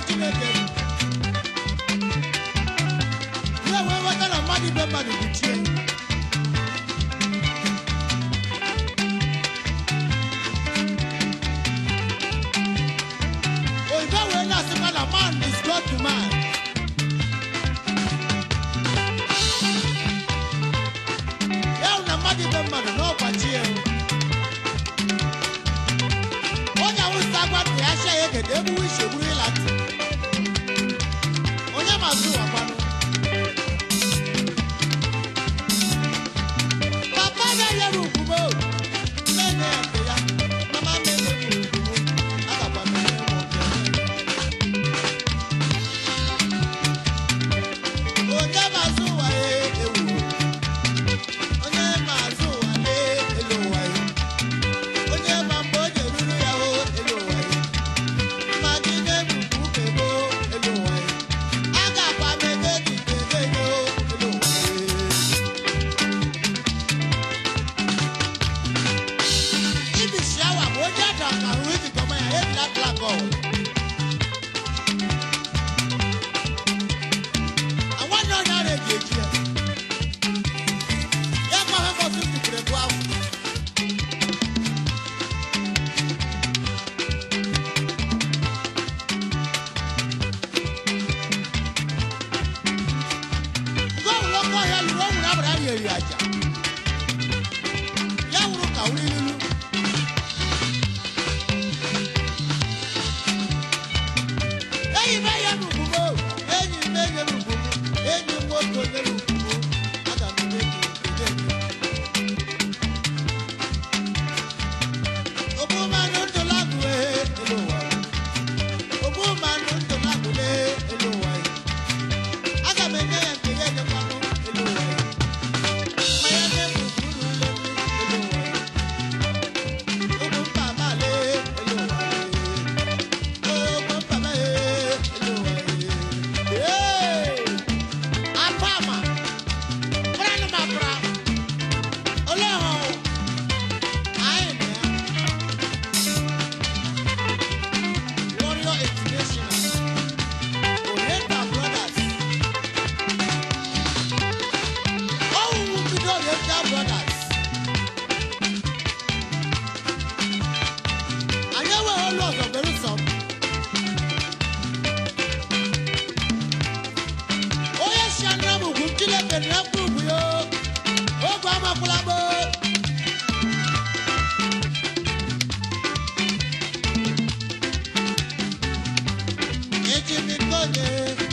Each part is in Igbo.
Chineke. Ya wee ghọta na mmadụ ibe mmadụ bụ chi. Oyibo wee na-asịkwa na man is God to man. Ya hụ na mmadụ ibe mmadụ n'ọkwa chi ya. Onye awụsa gwa ntị ya shia ya egede egbuwe isi egburu ịla ntị. Onye ma zụ ụwa kwanụ. Papa ga-enye m ugwu m o. Nne ya nke ya. Mama m enye m ugwu m. Agakwa m enye m nke m. Onye ma zụ ụwa e ewu. Onye ma zụ ụwa lee elu ụwa ya. Onye ma mgbe o ji eruru ya o elu ụwa ya. Ma gị nye m ugwu m o elu ụwa ya. Agakwa m enye gị nke m o elu ụwa ya. Ibi shawa bụ onye ada ka ahụ iji gọma ya ejila klak ọwụla. Nwanne onye ara eji eji ya. Ya gwa ha mbọsị tukwuru ebu ahụ. Nke ọ bụla oke ọhịa lụrụ o nwere abara ya eri aja. Ya wụrụ ka wuri lulu. Enyi m enye m ugwu m o, enyi m enye m ugwu m, enyi m nwoke onye m ugwu m, aga m enye gị nke gị. Ogbumanụ ndụlagụ e, elu ụwa e. Ogbumanụ ndụlagụ le, elu ụwa e. Aga m enye ya nke ya enyekwanụ elu ụwa e. Ma ya nye m ugwu ruru elu, elu ụwa e. Ugwu mba ma le, elu ụwa e. Brothers. Anyị enweghị olu ọzọ belụsọ m. Onye si anụ m ugwu Chineke na mkpu ugwu ya ogwe amakwụla m o. Eji m nke onye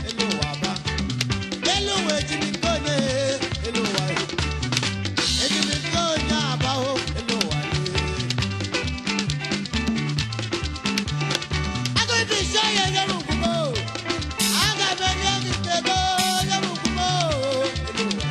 elu ụwa ba. Elu ụwa eji m nke onye elu ụwa e. Eji m nke onye aba o elu ụwa e. Aga m ebi isi ọhịa enye m ugwu m o. Aga m enye gị nke gị onye m ugwu m o elu ụwa.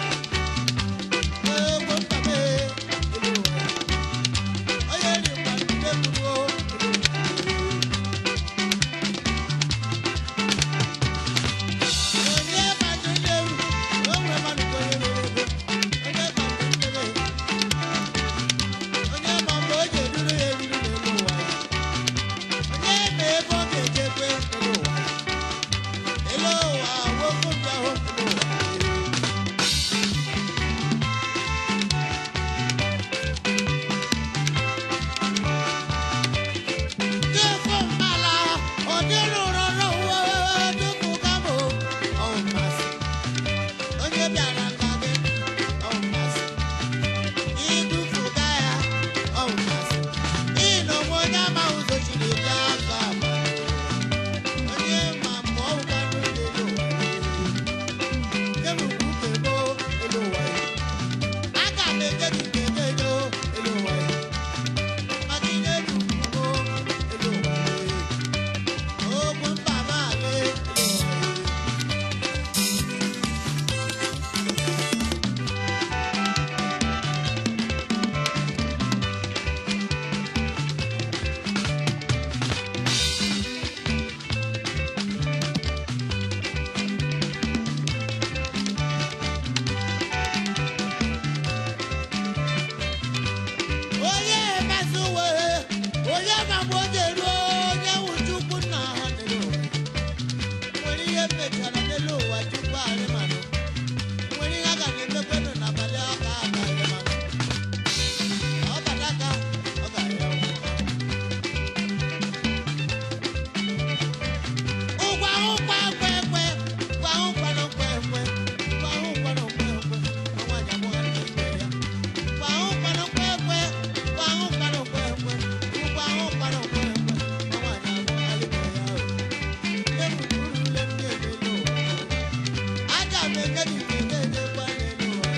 enye gị nke ga-enyekwa n'elu ụwa.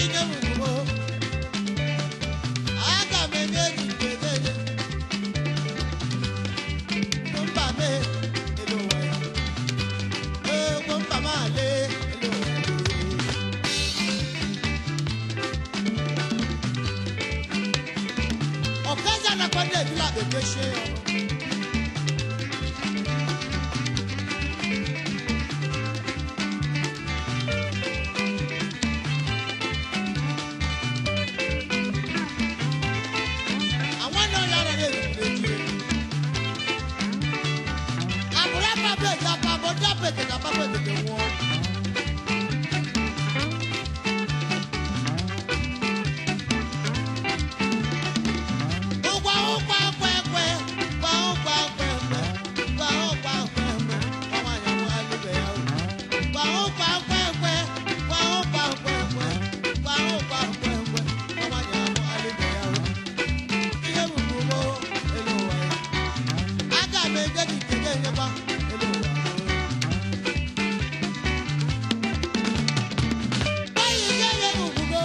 Inye m ugwu m, aga m enye gị nke ga-enye. Mba m elu ụwa ya. Egwu mba m ale elu ụwa ya. Ọ̀kẹ́sà nàkọ́dé ìdílé àbẹ̀kẹ́ ṣe é ọ̀nà. Àwọn náà yára lè dìde jù. Àbúrò àpapọ̀ ìjà àpapọ̀ dápẹ̀ tètè àpapọ̀ tètè wọ́n. Ụgwọ ụkwa kwe kwe, gwa ụkwa kwe kwe, gwa ụkwa kwe kwe, gwa nwaanyị amụghalị ibe ya o. Gwa ụkwa kwe kwe, gwa ụkwa kwe kwe, gwa ụkwa kwe kwe, gwa nwaanyị amụghalị ibe ya o. Ihe bụ ugbo elu ụwa ya. Aga m enye gị nke ga-enyekwa elu ụwa. Nwaanyị ga-enye gị ugwugo,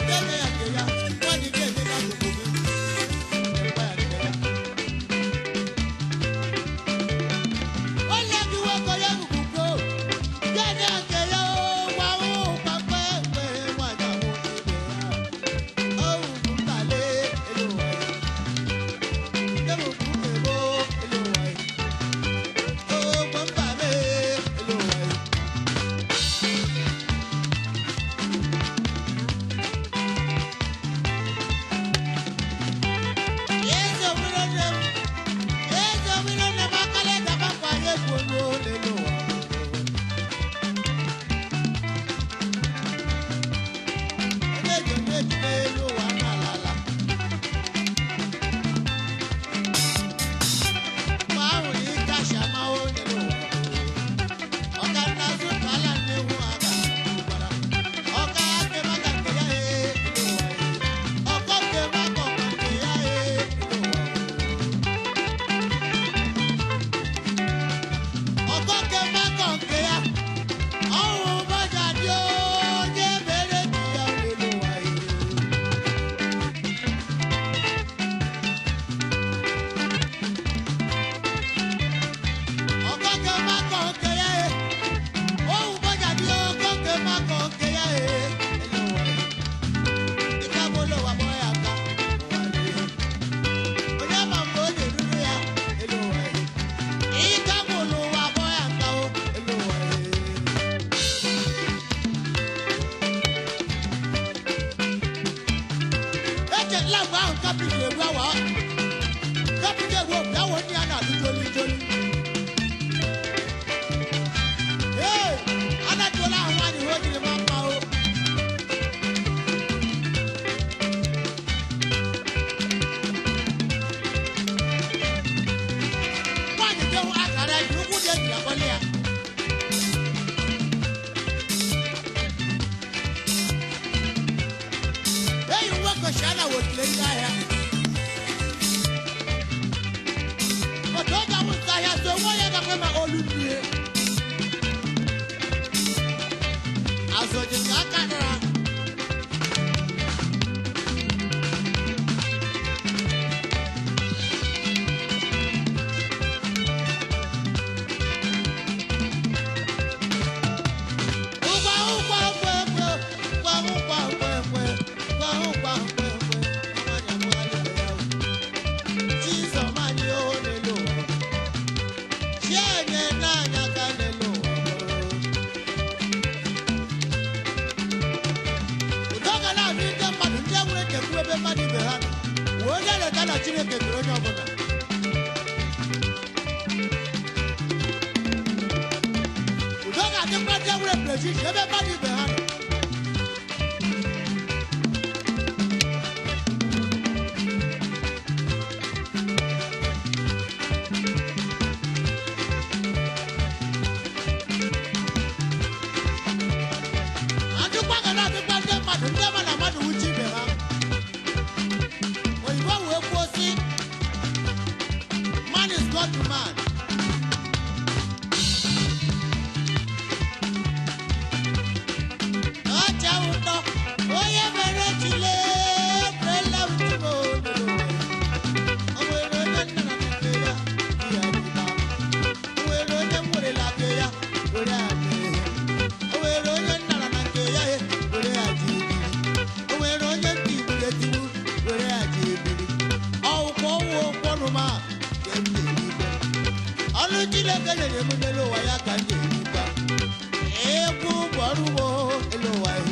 ga-enye ya nke ya, nwaanyị ga-enye ya ugwu gị. Ee, anatụla ahụ nwaanyị ihe o jiri maa mma o. Nwaanyị ga-enwe akara ji ụkwụ dị eji akpọli ya. Eyi nwoke si ana wotile ndị ahịa. Otu oge awụsa ahịa so onwe onye gakwe ma olu mmiri. Azụ ji nke aka dara. Ụgwa ụgwa kwe kwe, gwa ụgwa kwe kwe, gwa ụgwa kwe kwe, nwaanyị amụghalị ibe ya o. Chisom anyị o n'elu ụwa. Chi enye n'anya aka n'elu ụwa. Udo ga na-adị ndị mmadụ ndị nwere nchekwu ebe mmadụ ibe ha nọ. Wee onye leta na Chineke kere onye ọbụla. Udo ga-adịkwa ndị nwere prejiji ebe mmadụ ibe ha nọ. Adịkwa ga na-adịkwa ndị mmadụ ndị ma na mmadụ wuchi ibe ha. Oyibo wee Old man. Ọjà ụtọ, onye mere chile, ekwela m chimo n'ụwa. O nwere onye nna na nke ya, ya dịba. O nwere onye m werela nke ya, were ya dị ihe. O nwere onye nna na nke ya, were ya ji ebiri. O nwere onye ntị gburu etigbu, were ya ji ebiri. Ọwụkwa ọwụ ụkwọnụ ma ka m na-erikwe. Ọnụ Chineke nyere m n'elu ụwa ya ka m na-erikwa. Egwu bụ ọrụ m elu ụwa ya.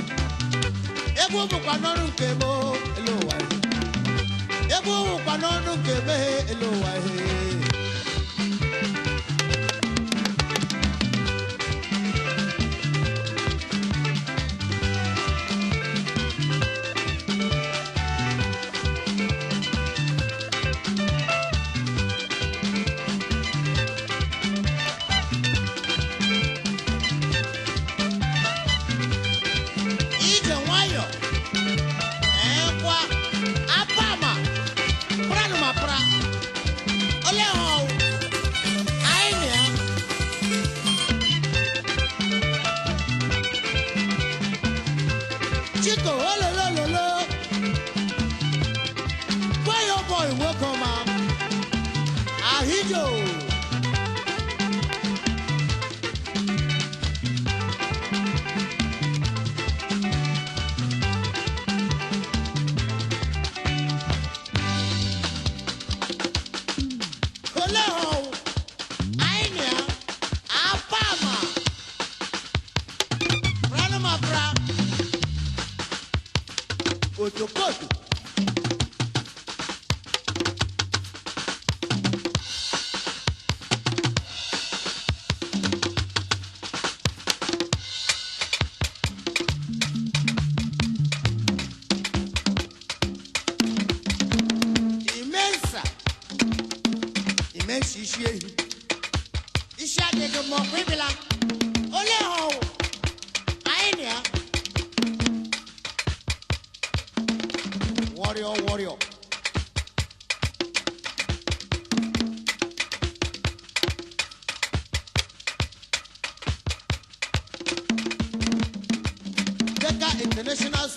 Egwu bụkwa n'ọrụ nke m elu ụwa ya. Egwu bụkwa n'ọrụ nke m elu ụwa ya. Ije nwayọ ekwa apama pranụ ma pra ole ha ọwụ anyị na ya chiko ololololo gwayo boy nwoke ọma ahịjo. Ole ha ọwụ anyị na ya apama pranụ ma pra otokoto. Imensa imensa isi ehi isi adịghị mma ọkwa ịbịla ole ha ọwụ anyị na ya warrior warrior. Deka International